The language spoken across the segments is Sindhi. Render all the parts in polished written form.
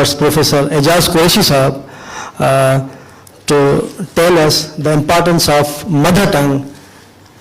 request Professor Ejaz Qureshi Sahab to tell us the importance of mother tongue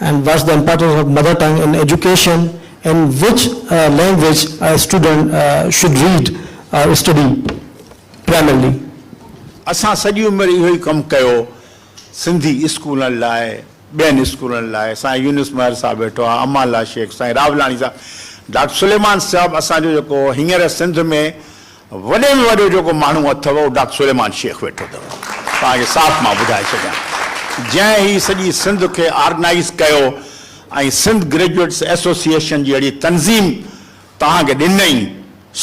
and what's the importance of mother tongue in education and which language a student should read or study primarily. اسان سڄي عمر اهو ئي ڪم ڪيو سنڌي اسڪولن لاء ٻين اسڪولن لاء سائين يونس مهر صاحب ويٺو آهي امان الله شيخ سائين راولاڻي صاحب ڊاڪٽر سليمان صاحب اسان جو جيڪو هينئر سنڌ ۾ وڏي ۾ وڏو جيڪو ماڻهو اٿو اهو ڊاڪٽر سليمان شيخ ويٺو اٿو توهان کي صاف مان ٻڌائي ڇڏيان جنهن هي سڄي سنڌ کي آرگنائيز ڪيو ۽ سنڌ گريجوئيٽس ايسوسيئيشن جي اهڙي تنظيم توهان کي ڏنئي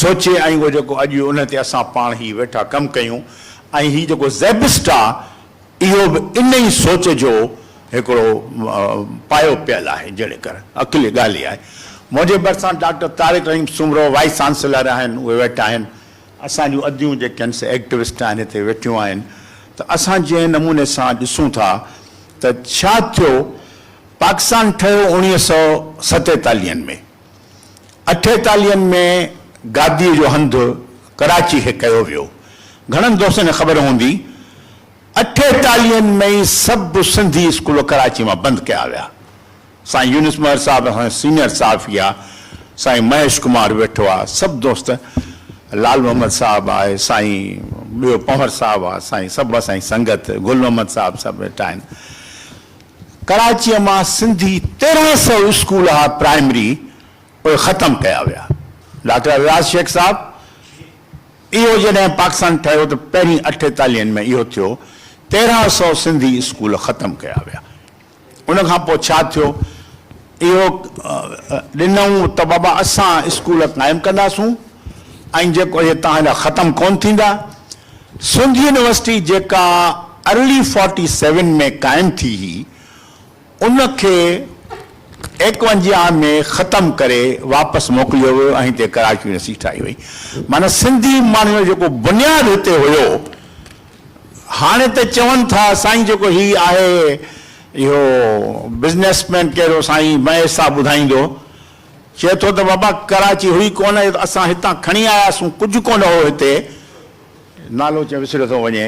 سوچي ۽ اهو جيڪو اڄ ان تي اسان پاڻ هي ويٺا ڪم ڪيون ۽ هي جيڪو زيبسٽ آ اهو به ان ئي سوچ جو هڪڙو پايو پيل آهي جهڙي ڪر عقلي ڳالهه ئي آهي. منهنجي ڀرسان ڊاڪٽر طارق رحيم سومرو وائيس چانسلر آهن اهي ويٺا آهن. اسان جون اديون جيڪي آهن سي ايڪٽوسٽ آهن هتي ويٺيون آهن ته اسان جنهن نموني سان ڏسون ٿا ته ڇا ٿيو پاڪستان ٺهيو اوڻيهه سئو ستيتاليهن ۾ اٺيتاليهن ۾ گاديء جو هنڌ ڪراچي کي ڪيو ويو گهڻن دوستن کي خبر هوندي اٺيتاليهن ۾ ئي سڀ سنڌي اسڪول ڪراچي مان بند ڪيا ويا. سائين يونس مهر صاحب اسان جو سينئر صحافي آ، سائين مهيش ڪمار ويٺو آ، سڀ دوست لال محمد صاحب آهي، سائين ٻيو پنهور صاحب آ، سائين سڀ اسان جي سنگت گل محمد صاحب سڀ ويٺا آهن. ڪراچيء مان سنڌي 13 سئو اسڪول ها پرائمري اهي ختم ڪيا ويا. ڊاڪٽر اياز شيخ صاحب اهو جڏهن پاڪستان ٺهيو ته پهرين اٺيتاليهن ۾ اهو ٿيو، 13 سئو سنڌي اسڪول ختم ڪيا ويا. ان کان پوء ڇا ٿيو؟ اهو ڏنئون ته بابا اسان اسڪول قائم ڪنداسون ۽ جيڪو اهي توهان جا ختم ڪونه ٿيندا. سنڌ يونيورسٽي جيڪا ارلي فورٽي سيون ۾ قائم ٿي هئي، ان کي ايڪونجاهه ۾ ختم ڪري واپس موڪليو ويو ۽ هتي ڪراچي يونيورسٽي ٺاهي وئي. معنيٰ سنڌي ماڻهن جو جيڪو بنياد هتي هيو، هاڻي ته چون ٿا سائين جيڪو هي آهي اهو بزنس مين ڪهڙو سائين مهيش صاحب ٻڌائيندو، چئي ٿو ته بابا ڪراچي هئي ڪونه، اسان هتان کڻي آياسون، ڪجهه ڪونه هو هتي. نالو چئي وسريو ٿو وڃي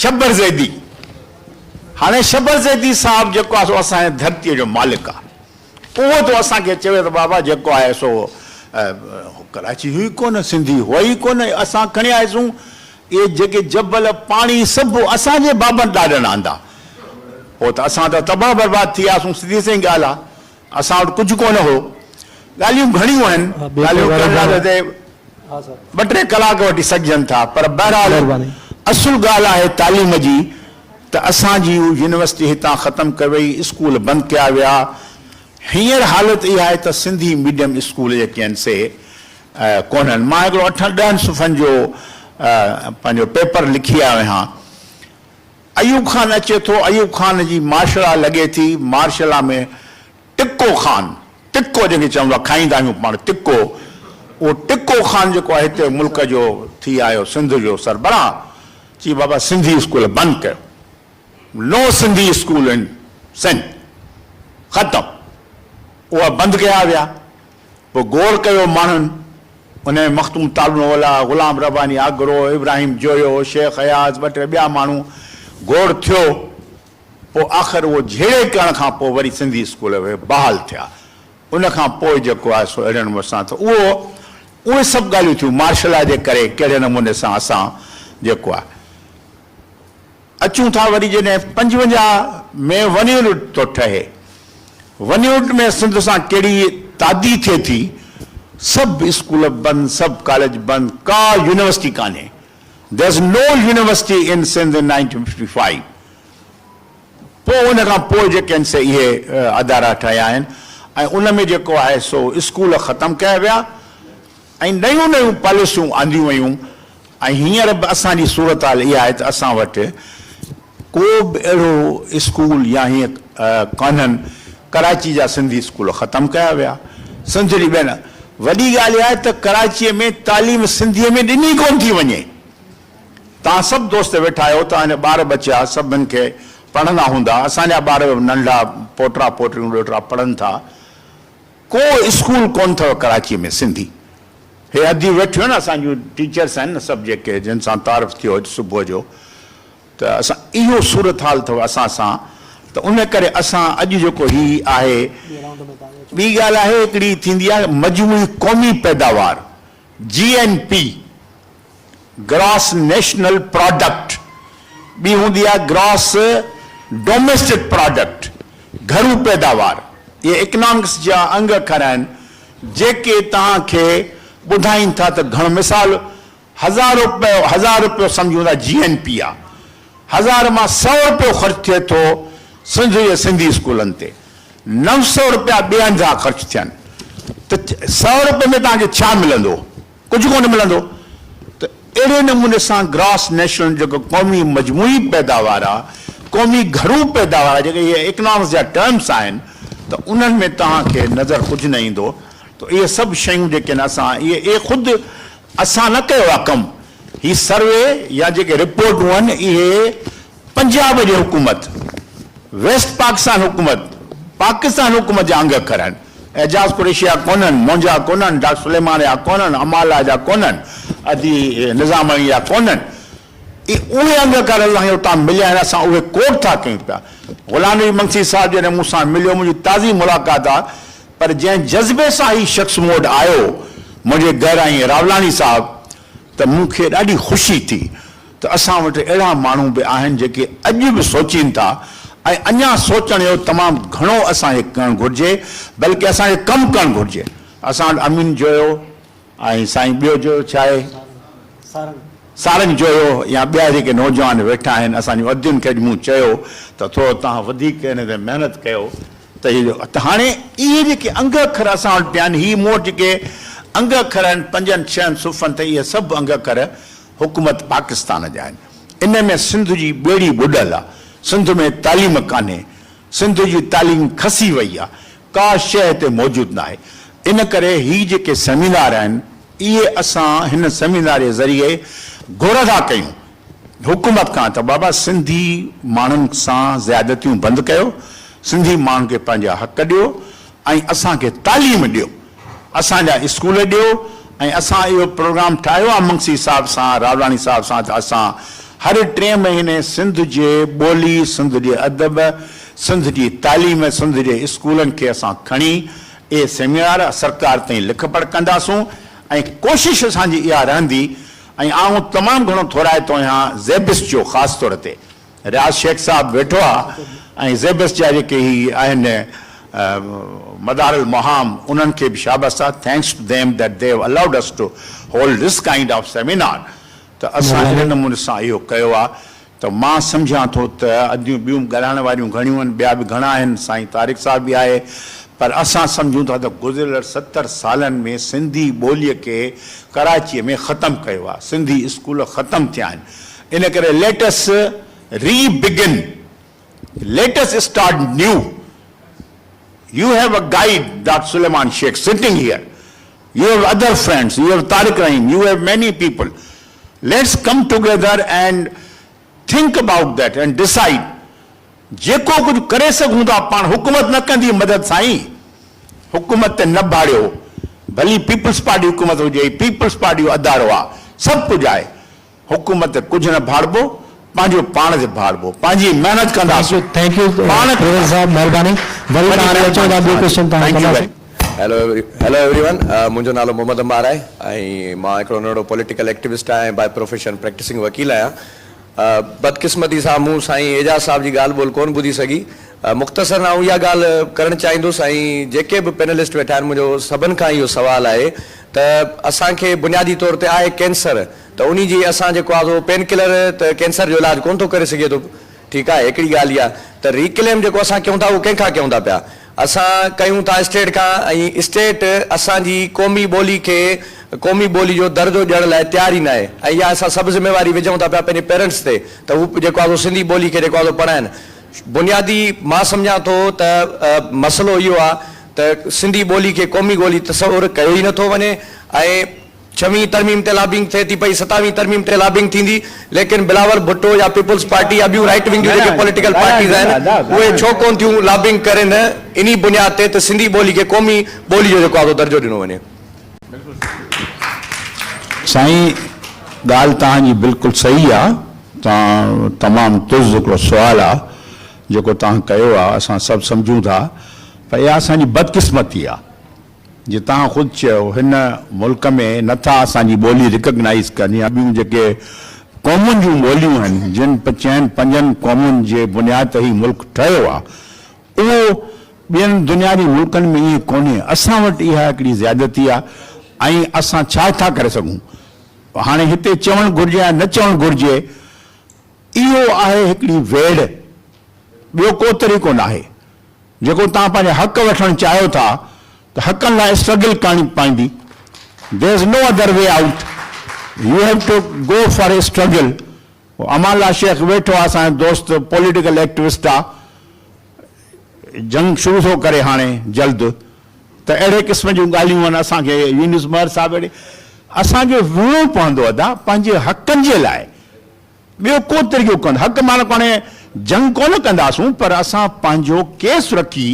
شبر زيدي هاڻي شبر زيدي صاحب جيڪو آهي سو اسان جي ڌرتيء جو مالڪ آهي اهو ٿو اسان کي چوي ته بابا جيڪو آهي سو ڪراچي هئي ڪونه سنڌي هئا ئي ڪونه اسان کڻي آياسون اهي جيڪي جبل پاڻي سڀ اسان جي بابن ڏاڏن آندا پوء ته اسان ته تباهه برباد ٿي وياسون سڌي سئين ڳالهه آهي اسان وٽ ڪجهه ڪونه هو. ڳالهيون گهڻيون آهن، ڳالهيون ڪرڻ لاء ته هتي ٻه ٽي ڪلاڪ وٺي سگهجن ٿا، پر بهرحال اصل ڳالهه آهي تعليم جي ته اسان جي يونيورسٽي هتان ختم ڪئي وئي، اسڪول بند ڪيا ويا. هينئر حالت اها آهي ته سنڌي ميڊيم اسڪول جيڪي آهن سي ڪونهن. مان هڪڙو اٺن ڏهن صفحن جو پنهنجو پيپر لکي آيو آهيان. ايوب خان اچي ٿو، ايوب خان جي مارشلا لڳي ٿي، مارشلا ۾ ٽڪو خان، ٽڪو جنهن کي چوندا کائيندا آهيون پاڻ ٽڪو، اهو ٽڪو خان جيڪو آهي هتي ملڪ جو ٿي آيو سنڌ جو سربراهه، چي بابا سنڌي اسڪول بند ڪيو، نو سنڌي اسڪول ان سنڌ، ختم، اها بند ڪيا ويا. پوء گوڙ ڪيو ماڻهن، ان ۾ مخدوم طالب الموليٰ، غلام رباني آگرو، ابراهيم جويو، شيخ اياز، ٻه ٽي ٻيا ماڻهو، گوڙ ٿيو، پوء آخر اهو جهيڙي ڪرڻ کان پوء وري سنڌي اسڪول اهي بحال ٿيا. ان کان پوء جيڪو آهي سو اهڙي نموني سان ته اهو اهي سڀ ڳالهيون ٿيون مارشل لا جي ڪري ڪهڙي نموني سان اسان جيڪو آهي. اچون ٿا وري جڏهن 55 ۾ ون يونٽ ٿو ٺهي، ون يونٽ ۾ سنڌ سان ڪهڙي تعدي ٿئي ٿي، سڀ اسڪول بند، سڀ ڪاليج بند، ڪا يونيورسٽي ڪانهي، There is no university in Sindh in 1955. پوء ان کان پوء جيڪي آهن سي اهي ادارا ٺهيا آهن ۽ ان ۾ جيڪو آهي سو اسڪول ختم ڪيا ويا ۽ نيون نيون پاليسيون آنديون ويون ۽ هينئر به اسان جي صورتحال اها آهي ته اسان وٽ ڪو به اهڙو اسڪول يا هيئن ڪانهن، ڪراچي جا سنڌي اسڪول ختم ڪيا ويا، سنڌ جي ٻين وڏي ڳالهه اها آهي ته ڪراچيء ۾ تعليم سنڌيء ۾ ڏني ڪونه ٿي وڃي. توهان سڀ دوست ويٺا آهيو، توهان جا ٻار ٻچا سڀن کي پڙهندا هوندا، اسان جا ٻار به ننڍا پوٽرا پوٽريون ڏوهٽا پڙهن ٿا، ڪو اسڪول ڪونه اٿو ڪراچيء ۾ سنڌي. هي اديون ويٺيون آهن اسان جون ٽيچرس آهن نه سڀ جيڪي جن سان تعارف ٿيو اڄ صبح جو ته اسان اهو صورتحال اٿو اسان سان ته ان ڪري اسان اڄ جيڪو هي آهي ٻي ڳالهه آهي هڪڙي ٿيندي آهي مجموعي قومي پيداوار G N P gross national product ٻي هوندي آهي گراس ڊوميسٽڪ پراڊڪٽ گهرو پيداوار اهي اڪنامڪس جا انگ اکر آهن جيڪي توهان کي ٻڌائين ٿا ته گهڻو مثال هزار رپيو هزار رپيو سمجهون ٿا جي اين پي آ هزار مان سئو رپيو خرچ ٿئي ٿو سنڌ جي سنڌي اسڪولن تي 900 رپيا ٻئي هنڌان خرچ ٿين ته سئو رپئي ۾ توهان کي ڇا ملندو؟ ڪجهه ڪونه ملندو ته اهڙي نموني سان گراس نيشنل جيڪو قومي مجموعي پيداوار آ قومي گهرو پيداوار آ جيڪي اهي اڪنامڪس جا ٽرمس آهن ته انهن ۾ توهان کي نظر ڪجهه نه ايندو ته اهي سڀ شيون جيڪي آهن اسان اهي اهي خود اسان نه ڪيو آ ڪم هي سروي يا جيڪي رپورٽون آهن اهي پنجاب جي حڪومت، ويسٽ پاڪستان حڪومت، پاڪستان حڪومت جا انگ اکر آهن. اعجاز قريشي جا ڪونهن، منهنجا ڪونهن، ڊاڪٽر سليمان جا ڪونهن، امالا جا ڪونهن، ادي نظاماڻي جا ڪونهن. اهي انگ اکر اسان کي اتان مليا آهن، اسان اهي ڪوٽ ٿا ڪيون پيا. غلام نبي منگسي صاحب جڏهن مون سان مليو، منهنجي تازي ملاقات آهي، پر جنهن جذبي سان هي شخص مون وٽ آيو، منهنجي گهر ۽ راولاڻي صاحب، ته مون کي ڏاڍي خوشي ٿي. ته اسان وٽ اهڙا ماڻهو به آهن جيڪي اڄ به سوچين ٿا ۽ اڃا سوچڻ جو تمام گهڻو اسان کي ڪرڻ گهرجي بلڪه اسان کي ڪم ڪرڻ گهرجي. اسان وٽ امين جويو ۽ سائين ٻيو جويو ڇا آهي سارنگ جويو يا ٻيا جيڪي نوجوان ويٺا آهن اسان جون ادين کي اڄ مون چيو ته ٿورو توهان وڌيڪ ان تي محنت ڪيو ته هي ته هاڻي اهي جيڪي انگ اکر اسان وٽ پيا آهن هي مون وٽ جيڪي انگ اکر آهن پنجن ڇهن صفحن تي اهي سڀ انگ اکر حڪومت پاڪستان جا آهن ان ۾ سنڌ جي ٻيڙي ٻڏل آ سنڌ ۾ تعليم ڪانهي سنڌ جي تعليم کسي وئي آ ڪا شيء هتي موجود ناهي ان ڪري هي جيڪي سيمينار آهن اهي اسان هن سيمينار جي ذريعي گهر ٿا ڪيون حڪومت کان ته بابا سنڌي ماڻهن سان زيادتيون بند ڪيو سنڌي ماڻهن کي پنهنجا حق ڏيو ۽ اسان کي تعليم ڏيو اسان جا اسڪول ڏيو ۽ اسان اهو پروگرام ٺاهيو آهي منگسي صاحب سان راولاڻي صاحب سان ته اسان هر ٽئين مهيني سنڌ جي ٻولي سنڌ جي ادب سنڌ جي تعليم سنڌ جي اسڪولن کي اسان کڻي اهي سيمينار سرڪار تائين لک پڙهه ڪنداسون ۽ ڪوشش اسان جي اها رهندي ۽ آئون تمام گهڻو ٿورائتو آهيان زيبس جو خاص طور تي رياض شيخ صاحب ويٺو آ ۽ زيبس جا جيڪي هي آهن مدار المهام انهن کي به شابس آ thanks to them that they have allowed us to hold this kind of seminar ته اسان اهڙي نموني سان اهو ڪيو آ ته مان سمجهان ٿو ته اديون ٻيون به ڳالهائڻ واريون گهڻيون آهن ٻيا به گهڻا آهن سائين طارق صاحب به آهي پر اسان سمجهون ٿا ته گذريل 70 سالن ۾ سنڌي ٻوليء کي ڪراچيء ۾ ختم ڪيو آ سنڌي اسڪول ختم ٿيا آهن ان ڪري let us re begin, let us start new, you have a guide doctor Suleman Sheikh sitting here, you have other friends, you have Tariq Rahim, you have many people, let's come together and think about that and decide جيڪو ڪجهه ڪري سگهون ٿا پاڻ حڪومت نه ڪندي مدد سائين حڪومت تي نه ڀاڙيو ڀلي پيپلز پارٽي حڪومت هجي پيپلز پارٽي جو ادارو آ سڀ ڪجهه آهي حڪومت تي ڪجهه نه ڀاڙبو، پنهنجو پاڻ تي ڀاڙبو، پنهنجي محنت ڪنداسون، thank you پاڻ پرويز صاحب مهرباني وري وڏي توهان ڏي اچون ٿا مهرباني ٻيو توهان جي ڪوئسچن توهان thank you ڪنداسين. ويري. هيلو ايوري ون منهنجو نالو محمد عمار آهي ۽ مان هڪڙو ننڍڙو پوليٽيڪل ايڪٽيوسٽ آهيان ۽ باء پروفيشن پريڪٽسنگ وڪيل آهيان. بدقسمتي سان مون سائين اعجاز صاحب جي ڳالهه ٻولهه ڪونه ٻڌي سگهي. مختصراً آئون اها ڳالهه ڪرڻ چاهيندس ۽ جيڪي به پينلسٽ ويٺا آهن منهنجو سڀن کان اهو سوال آهي ته اسان کي بنيادي طور تي آهي ڪينسر ته انهي جي اسان جيڪو آهي سو پين ڪلر ته ڪينسر جو علاج ڪونه ٿو ڪري سگهي ٿو ٺيڪ آهي هڪڙي ڳالهه اها ته ريڪليم جيڪو اسان ڪيون ٿا اهو ڪنهن کان ڪيون ٿا پيا اسان ڪيون ٿا اسٽيٽ کان ۽ اسٽيٽ اسان جي قومي ٻولي کي قومي ٻولي جو درجو ڏيڻ لاء تيار ئي ناهي ۽ اها اسان سڀ ذميواري وجهون ٿا پيا پنهنجي پيرنٽس تي ته هو جيڪو آهي سو سنڌي ٻولي کي جيڪو آهي سو پڙهائن بنيادي مان سمجهان ٿو ته مسئلو اهو آهي ته سنڌي ٻولي کي قومي ٻولي تصور ڪيو ئي نٿو وڃي ۽ ڇويهين ترميم تي لابنگ ٿئي ٿي پئي، ستاويهين ترميم تي لابنگ ٿيندي، ليڪن بلاول ڀٽو يا پيپلز پارٽي يا ٻيون رائيٽ ونگ جون جيڪي پوليٽيڪل پارٽيز آهن اهي ڇو ڪونه ٿيون لابنگ ڪرين انهي بنياد تي ته سنڌي ٻولي کي قومي ٻولي جو جيڪو آهي سو درجو ڏنو وڃي. سائين ڳالهه توهان جي بلڪل صحيح آ توهان تمام تز هڪڙو سوال آ جيڪو توهان ڪيو آ اسان سڀ سمجهون ٿا پر اها اسان جي بدقسمتي آ جي توهان خود چيو هن ملڪ ۾ نه ٿا اسان جي ٻولي ريڪگنائيز ڪن يا ٻيون جيڪي قومن جون ٻوليون آهن جن چئن پنجن قومن جي بنياد تي هي ملڪ ٺهيو آ اهو ٻين دنيا جي ملڪن ۾ ائين ڪونهي اسان وٽ اها هڪڙي زيادتي آ ۽ اسان ڇا ٿا ڪري سگهون هاڻي هتي چوڻ گهرجي يا نه چوڻ گهرجي اهو آهي هڪڙي ويڙهه ٻيو ڪو طريقو ناهي جيڪو توهان پنهنجا حق وٺڻ چاهيو ٿا ته حقن لاء اسٽرگل ڪرڻي پوندي There is no other way out You have to go for a struggle Aman Ullah Shaikh ويٺو آ اسان جو دوست پوليٽيڪل ايڪٽوسٽ آ جنگ شروع ٿو ڪري هاڻي جلد ته اهڙي قسم جون ڳالهيون آهن اسان کي يونس مهر صاحب اهڙي اسان کي وڙهڻو پوندو ادا پنهنجي حقن جي لاء ٻيو ڪو طريقو ڪونه حق معنيٰ ڪونهي جنگ ڪونه ڪنداسون پر اسان پنهنجو ڪيس رکي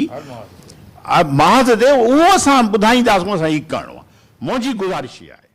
محاذ تي اهو اسان ٻڌائينداسون اسان هي ڪرڻو آهي منهنجي گذارش هي آهي.